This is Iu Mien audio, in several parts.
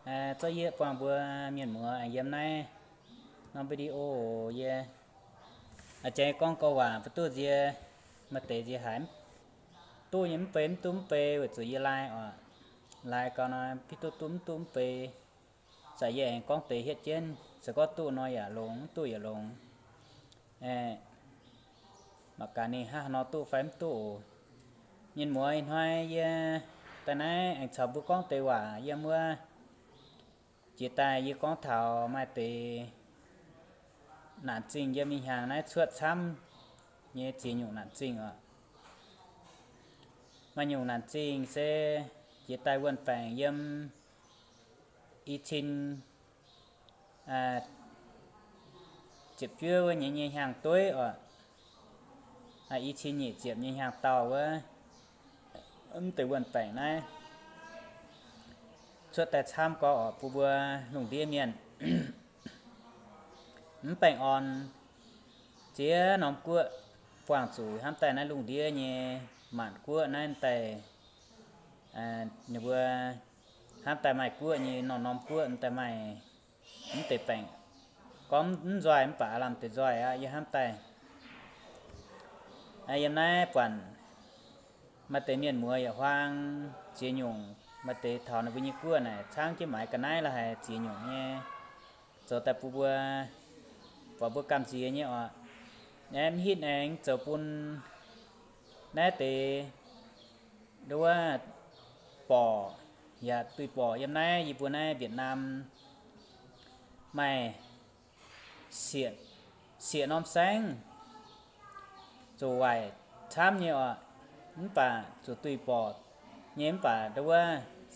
Zorqv yie buangh mbuo mienh muoz yiem naaiv norm video yie aengx gorngv gorx waac bun duqv nzie, maaih deix nzie haiz duqv nyei mv bei, mv duqv mv bei, weic zuqc yie lai oc, lai gau nor, mv duqv duqv mv duqv mv bei. Zaqc yie aengx gorngv deix hietv jienv, se gorngv duqv nor yaac longx, mv duqv yaac longx. Mangc gaax ninh hnangv haaix nor duqv fai mv duqv oc. Mienh muoz, ih hnoi yie daaih naaiv aengx caux mbuo gorngv deix waac yiem wuov jiex daaih yie gorngv taux maaih deix naanc zingh yiem ih hnyangx naaiv cuotv camv nyei ziex nyungc naanc zingh oc. Maaih nyungc naanc zingh se jiex daaih wuonh baengc yiem i cin ziepc juov wuov nyei nyei hnyangx-dueiv oc, i cin nyic ziepc nyei hnyangx-daauh wuov, mv deix wuonh baengc naaiv cuotv daaih camv gau oc, bun mbuo lungh ndiev mienh mv baengh orn ziex norm guoqv buangh zuqc hnamv daaih naaiv lungh ndiev nyei maanc guoqv naaiv daaih, ninh mbuo hnamv daaih maaih guoqv nyei norm-norm guoqv daaih maaih mv deix baengc, gorngv mv nzoih mv baac aav lamh deix nzoih aqv. Yie hnamv daaih yiem naaiv buatc maaih deix mienh muoz yaac huaang ziex nyungc, maaih deix taux ninh mbuo nyei guoqv naaic caangv jienv maaiz ga'naaiv la'haic ziex nyungc nyei, zoux daaih bun mbuo, buatc mbuo gamh nziex nyei oc. Aeqv, mv hitv aengx zoux bun naaiv deix nduov borqc yaac duih borqc yiem naaiv yie mbuo naaiv Việt Nam maaih sieqv norm saengv zuqc waaic camv nyei oc, mv baac zuqc duih borqc nyei, mv baac nduov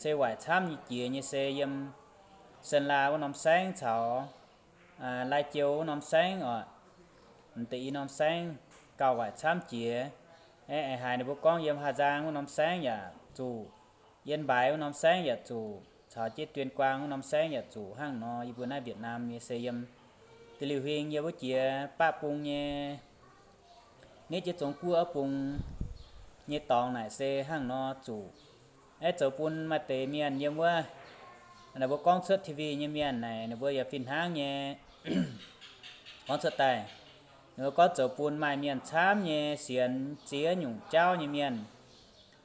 se waaic camv nyei jiex nyei se yiem Sơn La wuov norm saengv caux Lai Châu wuov norm saengv oc. M'deix i norm saengv gauh waaic camv jiex. Aeqv, haiz ninh mbuo gorngv yiem Hà Giang wuov norm saengv yaac zuqc, Yên Bái wuov norm saengv yaac zuqc, caux jienv Tuyên Quang wuov norm saengv yaac zuqc hnangv nor. Yie mbuo naaiv Việt Nam nyei se yiem da'liuh huing yiem wuov jiex baqv bung nyei, nitv jienv Zong Guoqv wuov bung nyei dorngx naaic se hnangv nor zuqc. Aeqv, zoux bun maaih deix mienh yiem wuov, ninh mbuo gorngv cuotv T V nyei mienh naaic, ninh mbuo yaac fih hnangv nyei gorngv cuotv daaih. Ninh mbuo gorngv zoux bun maaih mienh camv nyei sienx ziex nyungc jauv nyei mienh,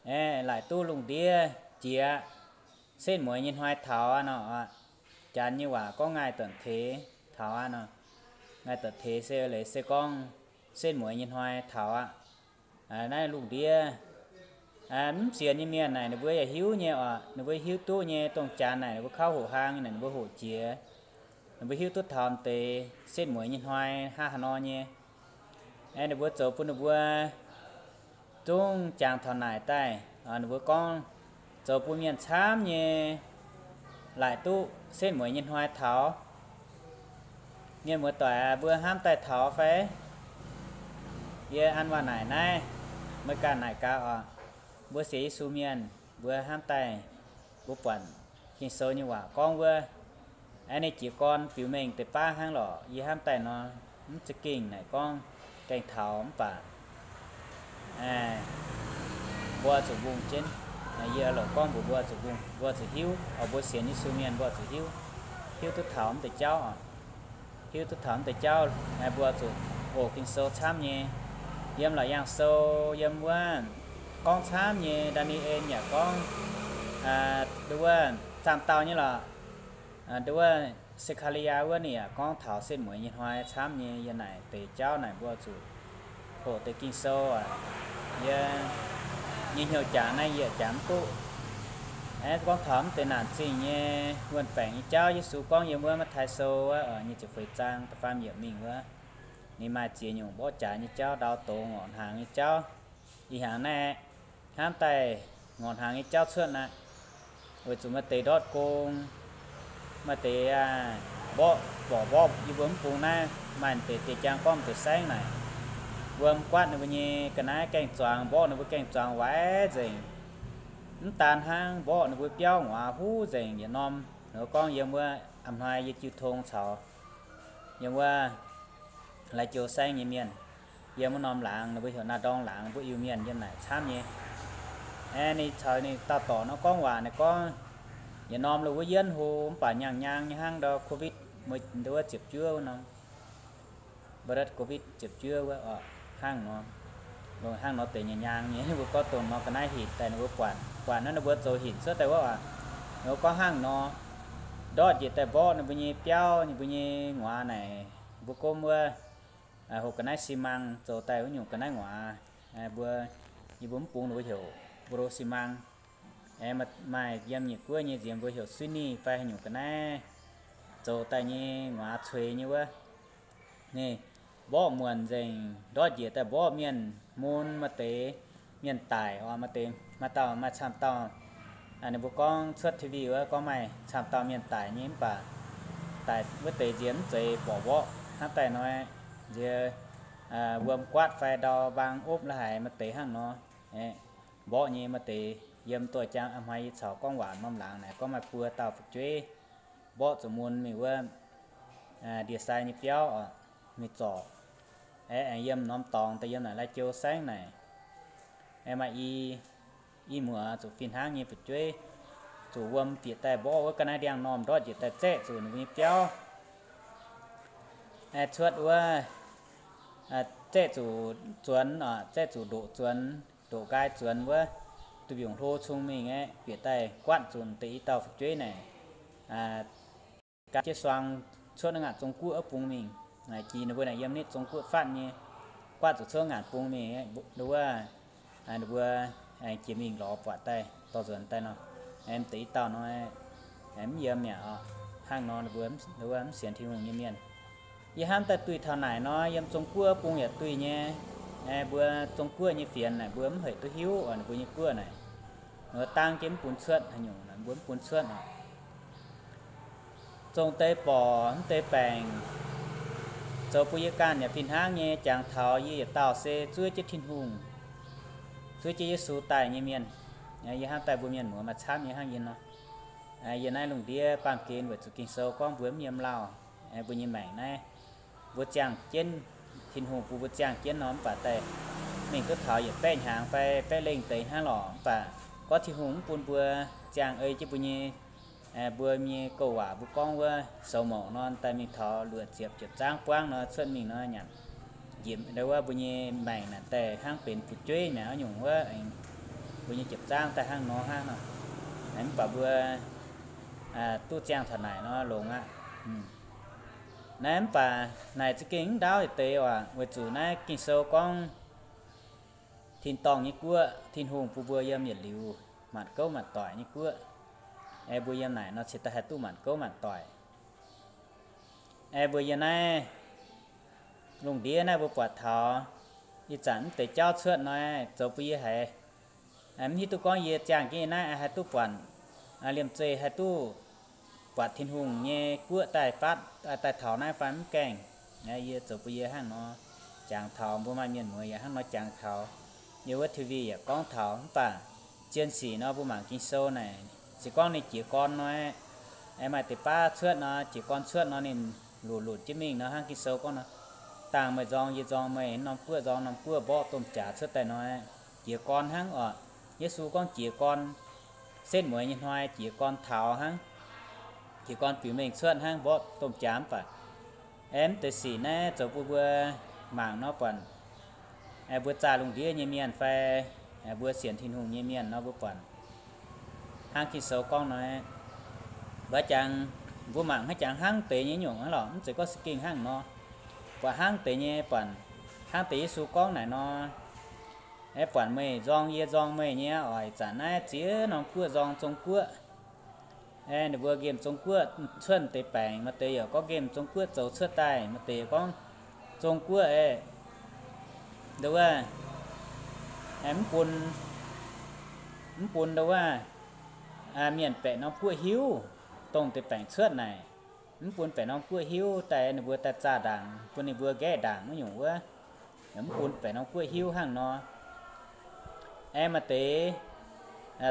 aeqv, laaic duqv lungh ndiev jiex setv mueiz nyei hnoi taux aqv nor. Janx nyei waac gorngv ง่ายเกินเท taux aqv nor. ง่ายเกินเท se leiz se gorngv setv mueiz nyei hnoi taux aqv. Naaiv lungh ndiev mv sienx nyei mienh naaic ninh mbuo yaac hiuv nyei oc. Ninh mbuo hiuv duqv nyei, dongh janx naaic ninh mbuo kauv hoqc hlaang naaic ninh mbuo hoqc jiex. Ninh mbuo hiuv duqv taux deix setv mueiz nyei hnoi hnangv haaix nor nyei. Aeqv, ninh mbuo zoux bun ninh mbuo zungv jangx taux naaic daaih. Ninh mbuo gorngv zoux bun mienh camv nyei laaic duqv setv mueiz nyei hnoi taux. Mienh muoz-doic aac, mbuo hnamv daaih taux fai? Yie an waac naaic naaiv, meih ganh naaic gaax oc. Mbuo sienx Yesu mienh, mbuo hnamv daaih, mbuo buatc Ging-Sou nyei waac gorngv wuov, aeqv, ninh jiez gorn biux mengh deix baav hnangv lorqc. Yie hnamv daaih nor, mv za'gengh naaic gorngv gaengh taux mv baac mbuo zuqc mbungh jienv. Yie oix longc gorngv mbuox mbuo zuqc mbungh, mbuo zuqc hiuv. Oix mbuo sienx Yesu mienh mbuo zuqc hiuv, hiuv duqv taux mv deix jauv oc. Hiuv duqv taux mv deix jauv, mbuo zuqc hoqc Ging-Sou camv nyei. Yiem Laauc Yaangh Sou yiem wuov gorngv camv nyei. Ndaa^ni^en yaac gorngv, nduov wuov, zaamh dauh nyei lorqc. Nduov wuov, Se^kaa^li^yaa wuov ninh yaac gorngv taux setv mueiz nyei hnoi camv nyei. Yie naaic deix jauv naaic mbuo zuqc hoqc deix Ging-Sou aac. Yie nyei hnyouv jaax naaiv yie jaax mv duqv. Aeqv, gorngv taux mv deix naanc zingh nyei wuonh baengc nyei jauv, Yesu gorngv yiem wuov Matv^taai Sou wuov nyic ziepc feix zaang da'faam yiemc mingh wuov, ninh maaih ziex nyungc mborqv jaax nyei jauv, ndau dongz ngorc hnaangx nyei jauv. Ih hnyangx naaiv hnamv daaih ngorc hnaangx nyei jauv cuotv aqv. Weic zuqc maaih deix ndortv gong, maaih deix mborqv, borqc mborqv yie mbuo mv bung naaiv, maaih deix diex jaang gorngv deix saengv naaic, wuom guatv ninh mbuo nyei ga'naaiv gaeng-zuangx, mborqv ninh mbuo gaeng-zuangx waaic nzengc. Mv daan hnangv, mborqv ninh mbuo biauv nguaaz huv nzengc yietc norm. Ninh mbuo gorngv yiem wuov a'hnoi yie jiu tong caux yiem wuov Lai Châu saengv nyei mienh, yiem wuov norm laangz, ninh mbuo heuc Naa Ndorng laangz, mbuo Iu-Mienh yiem naaic camv nyei. Aeqv, ninh caux ninh dauh dorc nor gorngv waac, ninh gorngv, yietc norm lo wuov yienv hlo mv baac nyaangh nyaang nyei hnangv ndau covid, ndau wuov ziepc juov wuov norm, virus covid ziepc juov wuov, hnangv nor, hnangv nor deix nyaangh nyaang nyei. Ninh mbuo gorngv dongh nor ga'naaiv hinc daaih ninh mbuo buatc, buatc naaiv ninh mbuo zoux hinc cuotv daaih wuov aqv. Ninh mbuo gorngv hnangv nor, ndortv njiec daaih mborqv ninh mbuo nyei biauv, ninh mbuo nyei nguaaz naaic, mbuo gomv wuov, hoqc ga'naaiv xi mang zoux daaih wuov nyungc ga'naaiv nguaaz, mbuo, yie mbuo mv bungx ninh mbuo heuc mbu'lo xi mang. Aeqv, maaih yiem nyic guoqv nyei nziex mbuo heuc suiv-ninh fai haaix nyungc ga'naaiv zoux daaih nyei nguaaz cueix nyei wuov. Ninh mborqv muonc nzengc, ndortv njiec daaih mborqv mienh mun, maaih deix mienh daic oc, maaih deix, maaih dauh maaih camv dauh, ninh mbuo gorngv cuotv T V wuov gorngv maaih camv dauh mienh daic nyei mv baac daic wuov deix nziex mv zeiz borqc mborqv hnangv daaih nor, nziex wuom guaatv fai ndau mbaang opv la'haic maaih deix hnangv nor. Mborqv nyei maaih deix yiem doix-jang a'hmai yie caux gorngv waac norm laangz naaic gorngv maaih buo dauh fu'jueiv mborqv zuqc mun mingh wuov ndie-sai nyei biauv oc, mingh zorc. Aeqv, aengx yiem norm dorngx daaih yiem naaic Lai Joux saengv naaic, aeqv, maaih i, i muoz zuqc fih hnangv nyei fu'jueiv zuqc wuom bieqc daaih mborqv wuov ga'naaiv ndiangx-normh ndortv njiec daaih zaeqv zuqc ninh mbuo nyei biauv. Aeqv, cuotv wuov, zaeqv zuqc zuonx oc, zaeqv zuqc ndoqc zuonx, ndoqc nqaai zuonx wuov, duih mbiungc hlo cung mingh aeqv, bieqc daaih guatv zuqc deix i dauh fu'jueiv naaic, gan jienv suang cuotv wuov ngaanc Zong-Guoqv wuov bung mingh. Jiex ninh mbuo naaic yiem nitv Zong-Guoqv fatv nyei, guatv zuqc cuotv ngaanc bung mingh, wuov, ninh mbuo jiex mingh lorz buatc daaih dorh nzuonx daaih nor, mv deix i dauh nor, mv yiem mi'aqv. Hnangv nor ninh mbuo, wuov mv sienx Tin-Hungh nyei mienh. Yie hnamv daaih duih taux naaic nor, yiem Zong-Guoqv wuov bung yaac duih nyei. Mbuo Zong-Guoqv nyei fienx naaic mbuo mv haiz duqv hiuv oc, ninh mbuo nyei guoqv naaic, ninh mbuo dangv jienv mv bun cuotv haaix nyungc, mbuo mv bun cuotv oc. Zong deix borqc mv deix baengc, zoux bun yie ganh yaac fih hnangv nyei. Jangx taux yie yietc dauh se zuov jienv Tin-Hungh, zuov jienv Yesu daaih nyei mienh. Yie hnamv daaih mbuo mienh muoz maaih camv nyei hnangv yie nor. Yie naaiv lungh ndiev baamh gen weic zuqc Ging-Sou gorngv mbuo mv yiem lauh, mbuo nyei maengc naaiv, mbuo ziangh jienv, Tin-Hungh bun mbuo ziangh jienv nor, mv baac daaih mingh duqv taux yietc baeqv hnyangx fai baeqv lengh deix hnangv lorqc. Mv baac gorngv Tin-Hungh mv bun mbuo ziangh ei jienv mbuo nyei, mbuo nyei gouv waac mbuo gorngv wuov sou mouc nor, daaih mingh taux luoqc ziepc jiepc zaangv buangv nor cuotv mingh nor, nyanc njiec ndau wuov mbuo nyei maengc naaic daaih hnangv benx fu'jueiv mi'aqv nyungc wuov, mbuo nyei jiepc zaangv daaih hnangv nor hnangv nor. Mv baac mbuo duqv ziangh taux naaic nor longx aqv. Naaiv mv baac naaic za'gengh mv ndaauv yietc deix oc, weic zuqc naaiv Ging-Sou gorngv tin-dorngh nyei guoqv, Tin-Hungh bun mbuo yiem yietc liuz maanc gouv maanc doic nyei guoqv. Aeqv, mbuo yiem naaic nor cingx daaih haih duqv maanc gouv maanc doic. Aeqv, mbuo yiem naaiv lungh ndiev naaiv mbuo buatc taux ih zanc mv deix jauv cuotv nor, zoux bun yie haiz mv hiuv duqv gorngv yie ziangh jienv yie naaiv haih duqv buatc, liemh zeih haih duqv buatc Tin-Hungh nyei guoqv daaih faatv, daaih taux naaiv fai mv gaengh. Yie zoux bun yie hnangv nor jangx taux, mbuo maaih mienh muoz yaac hnangv nor jangx taux. Yiem wuov T V yaac gorngv taux, mv baac zien sic nor mbuo mangc Ging-Sou naaic, se gorngv ninh jiez gorn nor, aeqv, maaih deix baav cuotv nor, jiez gorn cuotv nor ninh lunc lunc jienv mingh nor, hnangv Ging-Sou gorngv nor, dangh meih nzorng yie nzorng meih, norm guoqv nzorng norm guoqv, mborqv domh jaax cuotv daaih nor, jiez gorn hnangv oc. Yesu gorngv jiez gorn, setv mueiz nyei hnoi jiez gorn taux hnangv, jiez gorn biux mengh cuotv hnangv, mborqv domh jaax mv baac, aeqv, mv deix sic naaiv zoux bun mbuo mangc nor buatc, mbuo zaah lungh ndiev nyei mienh fai mbuo sienx Tin-Hungh nyei mienh nor mbuo buatc hnangv Ging-Sou gorngv nor, mbuo jangx, mbuo mangc hnangv jangx hnangv deix nyei nyungc hnangv lorqc, mv zeiz gorngv se gengh hnangv nor. Buatc hnangv deix nyei buatc, hnangv deix Yesu gorngv naaic nor, aeqv, buatc meih nzorng yie nzorng meih nyei oc. Ih zanc naaiv ziex norm guoqv nzorng Zong-Guoqv, aeqv, ninh mbuo nqemh Zong-Guoqv cuotv deix baengc, maaih deix yaac gorngv nqemh Zong-Guoqv zoux cuotv daaih, maaih deix yaac gorngv Zong-Guoqv aeqv, nduov, aeqv, mv bun, mv bun nduov, mienh baeqc norm guoqv hiuv dongh deix baengc cuotv naaic. Mv bun baeqc norm guoqv hiuv daaih ninh mbuo daaih zaah ndaangc, bun ninh mbuo nqaeqv ndaangc wuov nyungc wuov, mv bun baeqc norm guoqv hiuv hnangv nor. Aeqv, maaih deix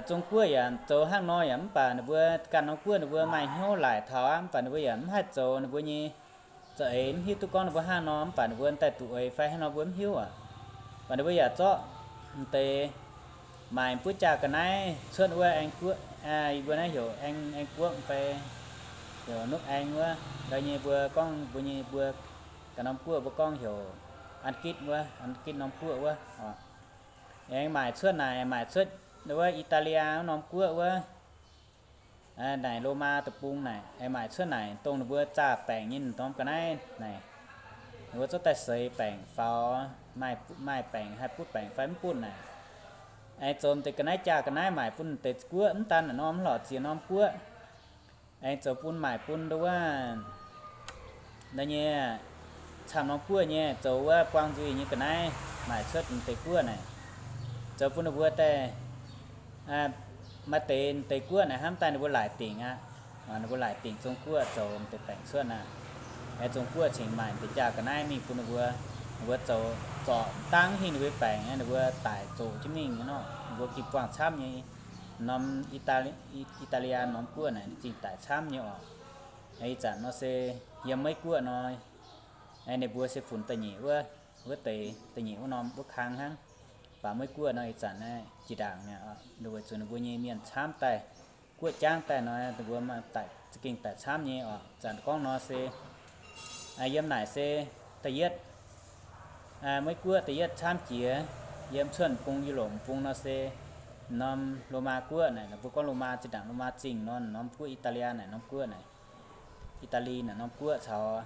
Zong-Guoqv yaac zoux hnangv nor yaac mv baac ninh mbuo ganh norm guoqv ninh mbuo maaih hnyouv laaic taux aqv, mv baac ninh mbuo yaac mv haih zoux ninh mbuo nyei za'eix, mv hiuv duqv gorngv ninh mbuo hnangv nor, mv baac ninh mbuo daaih duqv eix fai hnangv nor mbuo mv hiuv aqv. Mv baac ninh mbuo yaac zorqv m'deix maaic buov jaa ga'naaiv cuotv wuov Aeng Guoqv, yie mbuo naaiv heuc Aeng, Aeng Guoqv fai heuc Nukv Aeng wuov. Ndau nyei mbuo gorngv mbuo nyei mbuo ganh norm guoqv mbuo gorngv heuc An Gitv wuov, An Gitv norm guoqv wuov. Aengx maaic cuotv naaic, maaic cuotv wuov Italia wuov norm guoqv wuov, naaic Lomaa deic-bung naaic, aengx maaic cuotv naaic dongh ninh mbuo zaah baengc nyei norm ga'naaiv naaic, ninh mbuo zorqv daaih seix baengc faaux, maaih baengc haih butv baengc fai mv butv naaic. Aengx zoux deix ga'naaiv jaa ga'naaiv maaic bun deix guoqv, mv daan naaic norm, mv lorqc, ziex norm guoqv. Aengx zoux bun maaic bun nduov wuov, naaiv nyei camv norm guoqv nyei, zoux wuov buang nzuih nyei ga'naaiv maaic cuotv deix guoqv naaic, zoux bun ninh mbuo daaih maaih deix, deix guoqv naaic hnamv daaih ninh mbuo laaic dingc aqv. Ninh mbuo laaic dingc Zong-Guoqv zoux deix baengc cuotv aqv. Aengx Zong-Guoqv cingx maaic deix jaa ga'naaiv mingh bun ninh mbuo, ninh mbuo zoux zorc dangv hingh ninh mbuo baengc, ninh mbuo daic zoqc jienv mingh nor, ninh mbuo ging buangh camv nyei. Norm Italia norm guoqv naaic ninh zingh daic camv nyei oc. Ih zanc nor se yiem Meiv Guoqv nor, ninh mbuo se funx da'nyeic wuov, wuov deix da'nyeic wuov norm wuov kang hnangv. Baac Meiv Guoqv nor ih zanc naaiv jiex ndaangc mi'aqv, weic zuqc ninh mbuo nyei mienh camv daaih, guoqv jangv daaih nor, ninh mbuo daic za'gengh daic camv nyei oc. Zanc gorngv nor se yiem naaic se da'yietv, Meiv Guoqv da'yietv camv jiex. Yiem cuotv bung Yu-Lopc bung nor se norm Lomaa guoqv naaic, mbuo gorngv Lomaa zinh ndaangc Lomaa zingh nor, norm guoqv Italia naaic norm guoqv naaic, Italy naaic norm guoqv caux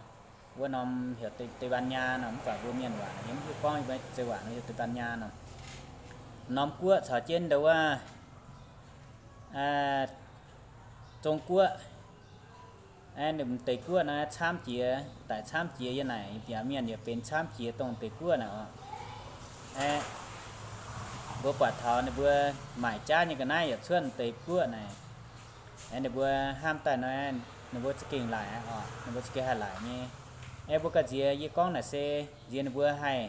wuov norm heuc Tây Ban Nha nor, mv baac mbuo mienh waac yie mv hiuv gorngv, yie mbuo zei waac nor heuc Tây Ban Nha nor. Norm guoqv caux jienv ndau wuov Zong-Guoqv, ninh deix guoqv naaiv camv jiex, daic camv jiex yie naaic, yaac mienh yaac benx camv jiex dongh deix guoqv naaic oc. Mbuo buatc taux ninh mbuo maaic jaav nyei ga'naaiv yaac cuotv deix guoqv naaic. Ninh mbuo hnamv daaih nor, ninh mbuo za'gengh laaic oc, ninh mbuo za'gengh haih laaic nyei. Aeqv, mbuo ga'nziex yie gorngv naaic se nziex ninh mbuo haih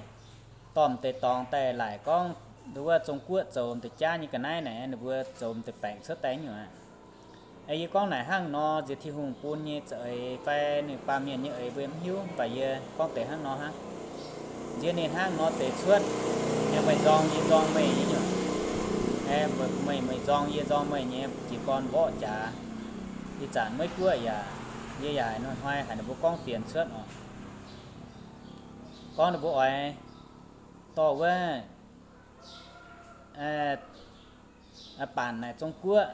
dorh deix dorngx daaih laaic gorngv nduov wuov Zong-Guoqv zoux deix jaav nyei ga'naaiv naaic, ninh mbuo zoux deix baengc cuotv daaih nyungc aqv. Yie gorngv naaic hnangv nor nziex Tin-Hungh bun nyei za'eix fai ninh baamh mienh nyei eix mbuo mv hiuv, mv baac yie gorngv deix hnangv nor hnangv. Nziex ninh hnangv nor deix cuotv, meih nzorng yie nzorng meih nyei nyungc. Meih meih nzorng yie nzorng meih nyei jiez gorn mborqv jaax. Ih zanc Meiv Guoqv yaac, yie yaac hnoi haic ninh mbuo gorngv fienx cuotv oc. Gorngv ninh mbuo oix dorh wuov baanc naaic Zong-Guoqv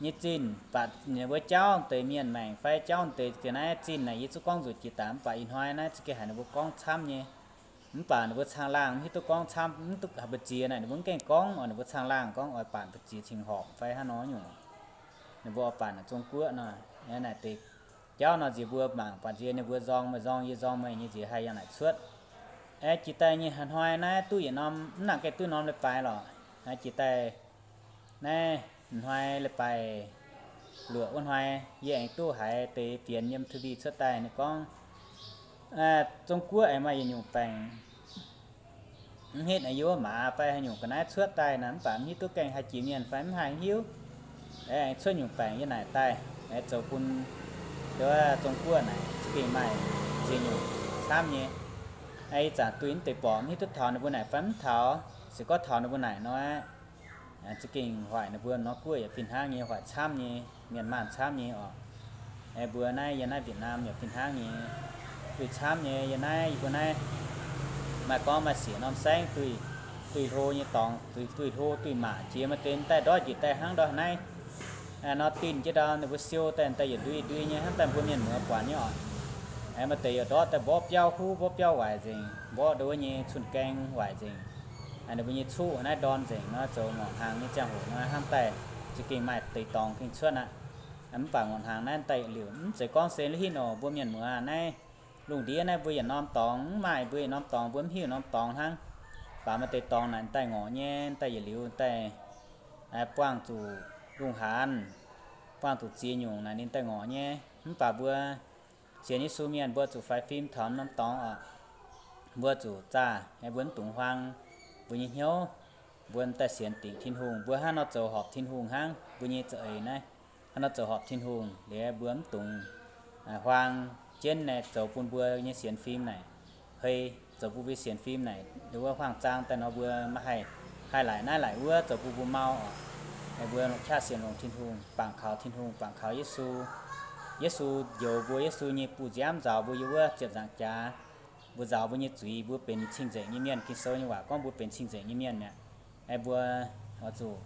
nyei zinh, baac ninh mbuo jauv deix mienh maengc fai jauv deix ga'naaiv zinh naaic yie zungv gorngv nzuqc jiex daaih, mv baac ih hnoi naaiv za'gengh haiz ninh mbuo gorngv camv nyei. Mv baac ninh mbuo caangh laangh mv hiuv duqv gorngv camv, mv duqv haaix mbu'ziex naaic ninh mbuo mv gaengh gorngv oc. Ninh mbuo caangh laangh gorngv oix baanc mbu'ziex cingx horpc fai hnangv nor nyungc. Ninh mbuo oix baanc naaic Zong-Guoqv nor, naaic deix jauv nor nziex mbuo mangc baac nziex ninh mbuo nzorng meih nzorng yie nzorng meih nyei nziex haih yangh naaic cuotv. Aeqv, jiex daaih nyei hnoi naaiv duqv yietc norm, mv nangc gengh duqv norm leiz-baaix lorqc. Jiex daaih naaiv hnoi leiz-baaix luoqc wuov hnoi, yie aengx duqv haiz deix fienx yiem Tuli cuotv daaih ninh gorngv, Zong-Guoqv aengx maaih yietc nyungc baengc mv hitv naaic yie wuov maaz fai haaix nyungc ga'naaiv cuotv daaih naaic, mv baac mv hiuv duqv gaengh haih jiex mienh fai mv haih hiuv. Aengx cuotv nyungc baengc yie naaic daaih, aengx zoux bun nduov Zong-Guoqv naaic za'gengh maaih ziex nyungc camv nyei. Ih zanc duih mv deix borqc mv hiuv duqv taux ninh mbuo naaic fai mv taux, se gorngv taux ninh mbuo naaic nor, za'gengh hoic ninh mbuo norm guoqv yaac fih hnangv nyei, hoic camv nyei, mienh maanh camv nyei oc. Mbuo naaiv yie naaiv Việt Nam yaac fih hnangv nyei, duih camv nyei. Yie naaiv yie mbuo naaiv maaih gorngv maaih siec norm saengv duih, duih hlo nyei dorngx, duih hlo duih maac jiex maaih deix daaih ndortv njiec daaih hnangv ndortv naaiv nor, dinh jienv ndau ninh mbuo siou daaih, daaih yietc ndui ndui nyei hnangv daaih mbuo mienh muoz buatc nyei oc. Maaih deix yaac ndortv daaih mborqv biauv huv, mborqv biauv waaic nzengc, mborqv nduov nyei cun-gaeng waaic nzengc. Ninh mbuo nyei cuqv naaiv ndorn nzengc nor, zoux ngorc hnaangx nyei ziangh hoc nor hnangv daaih za'gengh maaih deix dorngx gengh cuotv aqv. Mv baac ngorc hnaangx naaiv daaih liuz mv zeiz gorngv se hitv nor mbuo mienh muoz naaiv lungh ndiev naaiv mbuo yietc norm dorngx mv maaih, mbuo yietc norm dorngx mbuo mv hiuv norm dorngx hnangv. Baac maaih deix dorngx naaic daaih ngorc nyei, daaih yietc liuz daaih buangh zuqc lungh haanz, buangh zuqc ziex nyungc naaic ninh daaih ngorc nyei. Mv baac mbuo sienx Yesu mienh mbuo zuqc faix fim taux norm dorngx oc. Mbuo zuqc zaah, mbuo mv dungx huaang mbuo nyei hnyouv. Mbuo daaih sienx dingc Tin-Hungh, mbuo hnangv nor zoux horpc Tin-Hungh hnangv. Mbuo nyei za'eix naaiv hnangv nor zoux horpc Tin-Hungh liuz, mbuo mv dungx huaang jienv naaic zoux bun mbuo nyei sienx fim naaic hei, zoux bun mbuo sienx fim naaic wuov huaang zaang daaih nor mbuo maiv haih haih laic naaiv laic wuov zoux bun mbuo mau oc. Mbuo longc qaqv sienx longx Tin-Hungh, bangc kaux Tin-Hungh, bangc kaux Yesu. Yesu njoux mbuo, Yesu nyei buoz-nziaamv nzaaux mbuo yiem wuov ziepc nzaangc jaax. Mbuo nzaaux mbuo nyei zuiz, mbuo benx cing-nzengc nyei mienh. Ging-Sou nyei waac gorngv mbuo benx cing-nzengc nyei mienh mi'aqv. Mbuo oix zuqc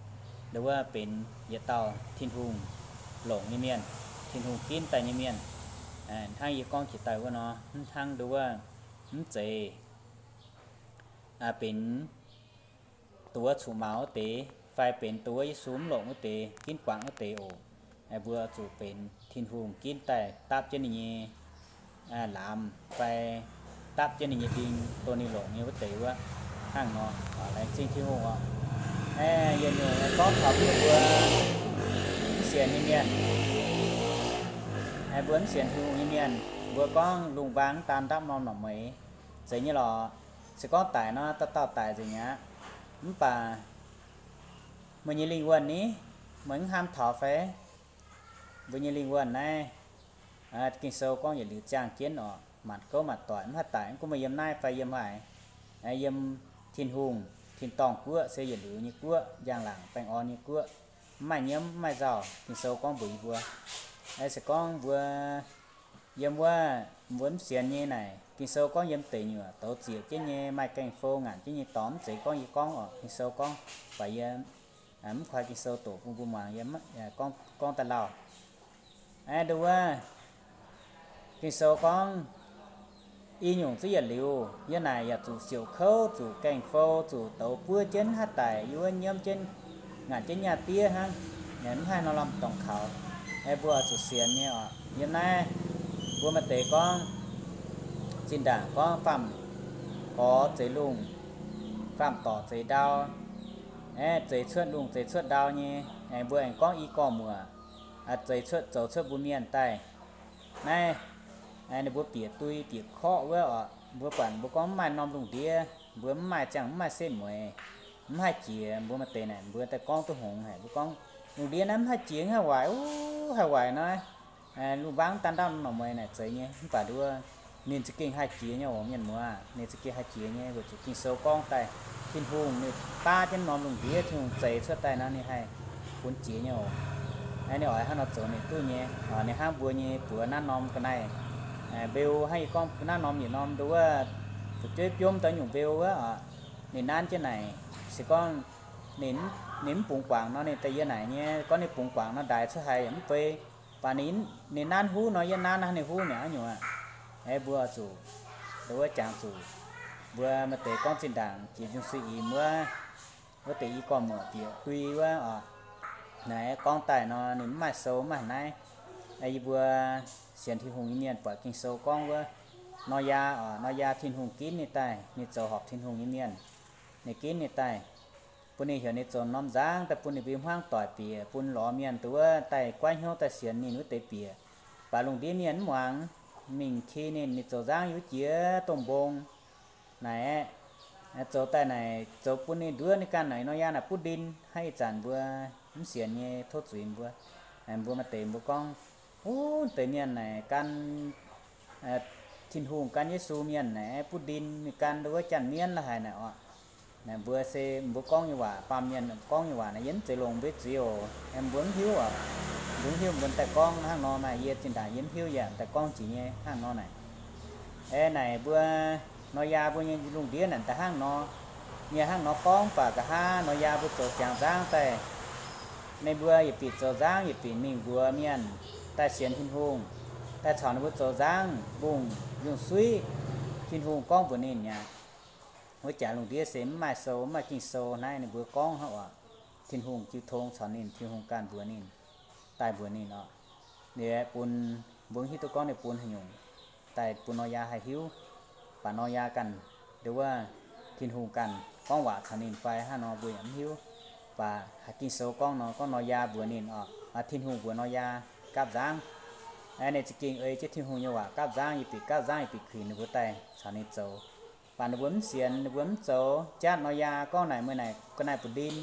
ndongc wuov benx yietc dauh Tin-Hungh longc nyei mienh, Tin-Hungh ginv daaih nyei mienh. Hnangv yie gorngv jiex daaih wuov nor, mv hnangv ndongc wuov mv zeiz benx dongh wuov cuqv-maux wuov deix, fai benx dongh wuov Yesu mv longc wuov deix, ginv guangc wuov deix oc. Mbuo zuqc benx Tin-Hungh ginv daaih dapv jienv ninh nyei laamz fai dapv jienv ninh nyei nding, dongh ninh longc nyei wuov deix wuov. Hnangv nor, laengz zingh Tin-Hungh oc. Yie nyungc gorngv taux mbuo mv sienx nyei mienh, mbuo mv sienx Tin-Hungh nyei mienh, mbuo gorngv lungh mbaang mv daan ndapv norm norqc mueiz, zeiz nyei lorqc. Se gorngv daic nor, dauh dauh daic nzengc mi'aqv. Mv baac meih nyei lingh wuonh ni, meih mv hnamv taux fai? Mbuo nyei lingh wuonh naaiv, Ging-Sou gorngv yietc liuz ziangh jienv oc, maanc gouv maanc doic, mv haih daic. Mv gunv meih yiem naaiv fai yiem haaix, yiem Tin-Hungh tin-dorngh guoqv se yietc liuz nyei guoqv, njang-laangc baengh orn nyei guoqv, mv maaih nyiemv, mv maaih nzauh. Ging-Sou gorngv mbuox yie mbuo. Se gorngv mbuo yiem wuov mbuo mv sienx nyei naaic, Ging-Sou gorngv yiem deic nyuoqc douz zieqc jienv nyei, maaih gaengh fou ngaanc jienv nyei dorngx, mv zeiz gorngv yie gorngv oc. Ging-Sou gorngv, baac yie mv koi Ging-Sou doqc bun mbuo muangx, yie gorngv daaih lauh. Ndongc wuov, Ging-Sou gorngv, i nyungc zuqv yietc liuz, yie naaic yaac zuqc siouc kouv, zuqc gaengh fou, zuqc douz buov jienv, mv haih daic, yie wuov nyiemv jienv, ngaanc jienv nyaah diev hnangv, mv haih norm-norm dorngx kaux. Mbuo oix zuqc sienx nyei oc. Yiem naaiv mbuo maaih deix gorngv, zinh ndaangc gorngv faam-gorx zeix lungh, faam-dorc zeix ndau, zeix cuotv lungh zeix cuotv ndau nyei, mbuo aengx gorngv i gorx-muoc zeix cuotv, zoux cuotv mbuo mienh daaih. Naaiv ninh mbuo bieqc dui bieqc korqv wuov oc. Mbuo buatc mbuo gorngv mv maaih norm lungh ndiev, mbuo mv maaih ziangh, mv maaih setv mueiz, mv haih jiex. Mbuo maaih deix naaic mbuo daaih gorngv duqv hngongx haic, mbuo gorngv lungh ndiev naaiv mv haih jiex, mv haih waaic, uv, haih waaic nor, lungh mbaang daan ndau norqc mueiz naaic zeiz nyei. Mv baac nduov, ninh za'gengh haih jiex nyei oc, mienh muoz, ninh za'gengh haih jiex nyei, weic zuqc Ging-Sou gorngv daaih, Tin-Hungh ninh baav jienv norm lungh ndiev, Tin-Hungh zeix cuotv daaih nor ninh haih funx jiex nyei oc. Ninh oix hnangv nor zoux ninh duqv nyei. Ninh hnangv mbuo nyei buoz naaiv norm ga'naaiv, mbeu hnangv yie gorngv naaiv norm yietc norm nduov, fu'jueiv biomv daaih nyungc mbeu wuov, ninh nanv jienv naaic, se gorngv ninh mv bungx guangc nor ninh daaih yie naaic nyei, gorngv ninh bungx guangc nor ndaix cuotv haic yaac mv bei. Baac ninh nanv huv nor yie nanv hnangv ninh huv mi'aqv nyungc aqv. Mbuo zuqc, nduov jangx zuqc, mbuo maaih deix gorngv zinh ndaangc jiex nzung suiv-imx wuov, wuov deix i gorx-muoc bieqc dui wuov oc. Naaic gorngv daaih nor ninh mv maaih sou mv maaih naaiv. Yie mbuo sienx Tin-Hungh nyei mienh buatc Ging-Sou gorngv wuov, Noyaa oc, Noyaa Tin-Hungh ginv ninh daaih, ninh zoux horpc Tin-Hungh nyei mienh. Ninh ginv ninh daaih, bun ninh heuc ninh zoux norm nzangv daaih bun ninh mbuo hmuangv doic bieqc, bun lorz mienh dongh wuov daaih guaiv hnyouv daaih sienx ninh wuov deix bieqc. Baac lungh ndiev mienh mv muangx, mingh ki ninh, ninh zoux nzangv yiem wuov jiex domh mbong. Naaic aeqv, zoux daaih naaic zoux bun ninh nduov ninh ganh naaic Noyaa naaic butv ndin. Hnangv ih zanc mbuo mv sienx nyei tov zuiz mbuo, mbuo maaih deix mbuo gorngv, wuov deix mienh naaic gan Tin-Hungh gan Yesu mienh naaic butv ndin, ninh gan wuov janx mienv la'haic naaic oc. Naaic mbuo se mbuo gorngv nyei waac, baamh mienh gorngv nyei waac naaic yie mv zeiz longc mbuo zuiz oc. Mbuo mv hiuv oc. Mbuo mv hiuv mbuo daaih gorngv hnangv nor naaic, yie zinh ndaangc yie mv hiuv yaac daaih gorngv jiex nyei hnangv nor naaic. Aeqv, naaic mbuo Noyaa mbuo nyei lungh ndiev naaic daaih hnangv nor, nyei hnangv nor gorngv baac nqa'haav Noyaa mbuo zoux ziangx nzangv daaih, ninh mbuo yietc bieqc zoux nzangv yietc bieqc mingh mbuox mienh daaih sienx Tin-Hungh, daaih caux ninh mbuo zoux nzangv mbungh yungh-suiv Tin-Hungh gorngv mbuox ninh mi'aqv. Wuov jaax lungh ndiev se mv maaih sou, mv maaih Ging-Sou naaiv ninh mbuo gorngv hnangv oc. Tin-Hungh jiu tong caux ninh, Tin-Hungh ganh mbuox ninh, daaih mbuox ninh oc. Ninh bun, mbuo mv hiuv duqv gorngv ninh bun haaix nyungc daaih bun Noyaa haih hiuv. Baac Noyaa ganh, nduov, Tin-Hungh ganh gorngv waac caux ninh fai hnangv nor mbuo yaac mv hiuv. Baac haaix Ging-Sou gorngv nor, gorngv Noyaa mbuox ninh oc, Tin-Hungh mbuox Noyaa gapv nzangv. Ninh za'gengh ei jienv Tin-Hungh nyei waac gapv nzangv, yietc bieqc gapv nzangv yietc bieqc kuinx ninh mbuo daaih caux ninh zoux. Baac ninh mbuo mv sienx, ninh mbuo mv zoux. Jatv Noyaa gorngv naaic, meih naaic ga'naaiv butv ndin,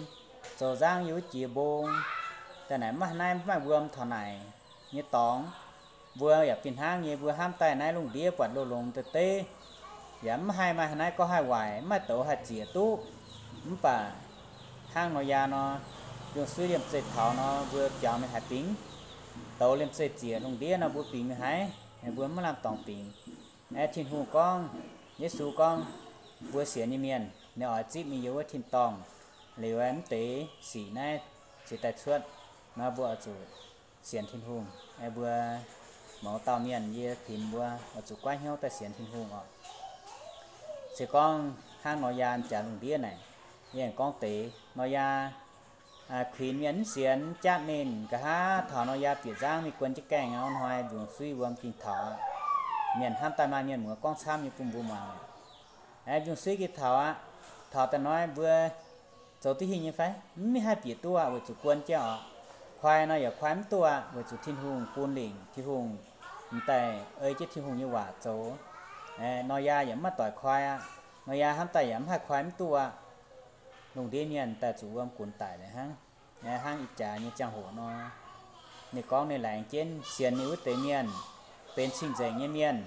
zoux nzangv yiem wuov jiex mbong, daaih naaic mv maaih naaiv, mv maaih wuom taux naaic nyei dorngx. Mbuo yaac fih hnangv nyei, mbuo hnamv daaih naaiv lungh ndiev buatc loz-longx deix deiv, yaac mv haih maaih naaiv gorngv haih waaic, mv maaih douz haih zieqc duqv. Mv baac Hnangv Noyaa nor, Yungh Suiv liemh zeih taux nor, mbuo biaux mingh haaix bingx? Douz liemh zeih ziec lungh ndiev nor, mbuo bingx mingh haaix? Mbuo maiv lamh dorngx bingx. Aeqv, Tin-Hungh gorngv, Yesu gorngv, mbuo sienx nyei mienh, ninh oix zipv mingh yiem wuov tin-dorngh. Liuz aeqv, mv deix sic naaiv ziouc daaih cuotv. Nor mbuo oix zuqc sienx Tin-Hungh. Aeqv, mbuo mouz dauh mienh yie kuinx mbuo oix zuqc goiv hnyouv daaih sienx Tin-Hungh oc. Se gorngv hnangv Noyaa jaax lungh ndiev naaic, yie aengx gorngv deix, Noyaa kuinx mienh mv sienx, jatv ninh. Nqa'haav taux Noyaa bieqc nzangv mingh guon jienv gaengh hnoi, Yungh Suiv wuom ging taux aqv. Mienh hnamv daaih maaih mienh muoz gorngv camv nyei bun mbuo muangx. Aeqv, Yungh Suiv ging taux aqv. Taux daaih hnoi mbuo zoux duqv hingh nyei fai? Mv haih bieqc duqv aqv, weic zuqc guon jienv oc. Koi nor yaac koi mv duqv aqv, weic zuqc Tin-Hungh bun lingc, Tin-Hungh m'daaih ei jienv Tin-Hungh nyei waac zoux. Noyaa yaac mv maaih doic koi aqv. Noyaa hnamv daaih yaac mv haih koi mv duqv aqv. Lungh ndiev mienh daaih zuqc wuom gunx daic liuz hnangv. Hnangv ih jaax nyei ziangh hoc nor, ninh gorngv ninh laengz jienv sienx ninh wuov deix mienh benx cing-nzengc nyei mienh,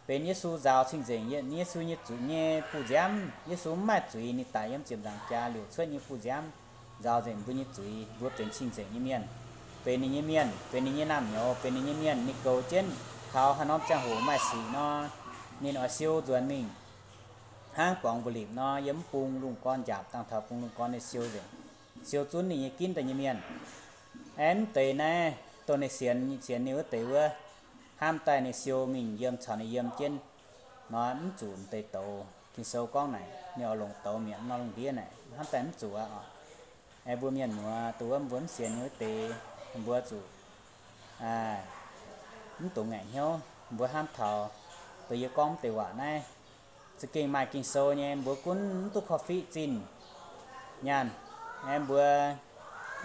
benx Yesu nzaaux cing-nzengc, Yesu nyei zuqc nyei buh nziaamv. Yesu mv maaih zuiz, ninh daic yiem ziepc nzaangc jaax liouc cuotv nyei buh nziaamv nzaaux nzengc mbuo nyei zuiz. Mbuo benx cing-nzengc nyei mienh, benx ninh nyei mienh, benx ninh nyei naamh nyouz, benx ninh nyei mienh. Ninh goux jienv taux haaix norm ziangh hoc maaih sic nor, ninh oix siou nzuonx mingh. Hnangv borngz mbu'lipc nor, yiem mv bung lungh gorn njaapc dangh taux bung lungh gorn, ninh siou nzengc, siou zunv ninh nyei ginv daaih nyei mienh. Aeqv, mv deix naaiv dongh ninh sienx, sienx ninh wuov deix wuov, hnamv daaih ninh siou mingh yiem caux ninh yiem jienv nor, mv zuqc m'deix douz. Ging-Sou gorngv naaic, ninh oix longc douz mi'aqv nor, lungh ndiev naaic hnamv daaih mv zuqc aqv oc. Aeqv, mbuo mienh muoz dongh wuov mbuo mv sienx nyei wuov deix, mbuo zuqc mv dungx ngaengc hnyouv. Mbuo hnamv taux dongh yie gorngv mv deix waac naaiv, za'gengh maaih Ging-Sou nyei, mbuo gunv mv duqv korv-fiqv zinh nyaanh. Aeqv, mbuo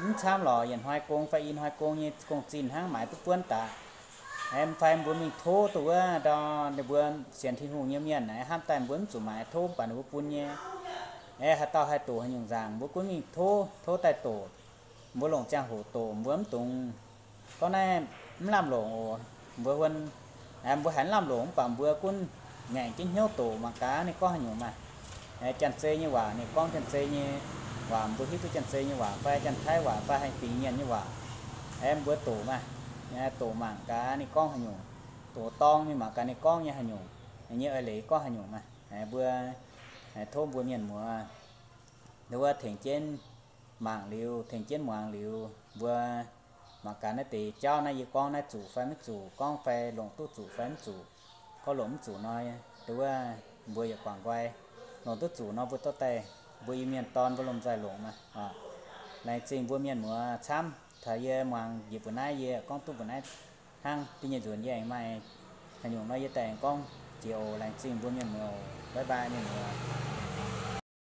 mv camv lorqc, yietc hnoi gong fai i hnoi gong nyei gong-zinh hnangv maaiz duqv buonv daaih. Aeqv, fai mbuo mingh tov dongh wuov ndau, ninh mbuo sienx Tin-Hungh nyei mienh naaic, hnamv daaih mbuo mv zuqc maaiz tov, mv baac ninh mbuo bun nyei. Aeqv, haaix dauh haih doqc haaix nyungc nzaangc, mbuo gunv mingh tov, tov daaih doqc. Mbuo longc ziangh hoc doqc, mbuo mv dungx gorngv naaiv mv lamh longc oc. Mbuo huon, mbuo haiz mv lamh longc mv baac mbuo gunv ngaengc jienv hnyouv doqc mangc gaax ninh gorngv haaix nyungc maah. Janx-Zei nyei waac ninh gorngv Janx-Zei nyei waac, mbuo hiuv duqv Janx-Zei nyei waac fai Janx-Taiv waac fai haih fingx mienh nyei waac. Aeqv, mbuo doqc maah, doqc mangc gaax ninh gorngv haaix nyungc, doqc dorng mingh mangc gaax ninh gorngv nyei haaix nyungc, ninh nyei eix leiz gorngv haaix nyungc maah. Mbuo tov mbuo mienh muoz wuov tengx jienv mangc liuz, tengx jienv muangx liuz, mbuo mangc gaax naaiv deix jauv naaiv yie gorngv naaiv zuqc fai maiv zuqc, gorngv fai longc duqv zuqc fai mv zuqc. Gorngv longc mv zuqc nor, dongh wuov mbuo yietc guangc nqoi. Longc duqv zuqc nor mbuo dorh daaih mbuo Iu-Mienh dorn mbuo lomh nzoih longc maah. Laengz zingh mbuo mienh muoz camv. Taux yie muangx njiec mbuo naaiv, yie gorngv duqv mbuo naaiv hnangv. Da'nyeic nzunc yie aengx maaih haaix nyungc nor yie daaih aengx gorngv jiex oc. Laengz zingh mbuo mienh muoz oc. Bye bye mienh muoz.